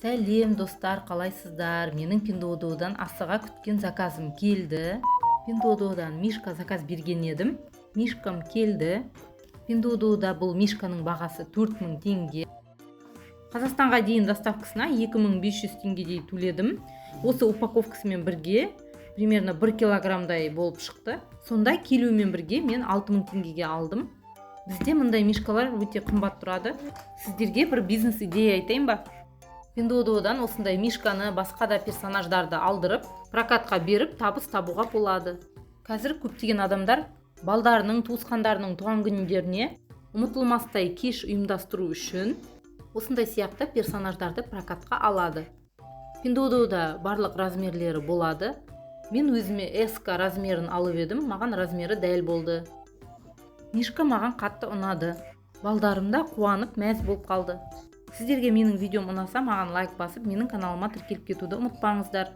Сәлем, достар, қалайсыздар? Менің Пиндуодуодан асыға күткен заказым келді. Пиндуодуодан мишка заказ берген едім, мишкам келді. Пиндуодуода бұл мишканың бағасы 4000 теңге. Қазақстанға дейін доставкасына 2500 теңгедей төледім. Осы упаковкасымен бірге примерно 1 килограммдай болып шықты. Сонда келуімен бірге мен 6000 теңгеге алдым. Бізде мындай мишкалар өте қымбат тұрады. Сіздерге бір бизнес идея айтайын ба? Пиндуодуодан осындай мишканы, басқа да персонаждарды алдырып, прокатқа беріп, табыс табуға болады. Қазір көптеген адамдар балдарының, туысқандарының туған күндеріне ұмытылмастай кеш ұйымдастыру үшін осындай сияқты персонаждарды прокатқа алады. Пиндуодуода барлық размерлері болады. Мен өзіме S размерін алып едім, маған размері дәл болды. Мишка маған қатты ұнады, балдарым да қуанып, мәз болып қалды. Сіздерге менің видеом ұнаса, маған лайк басып, менің каналыма тіркеліп кетуді ұмытпаңыздар.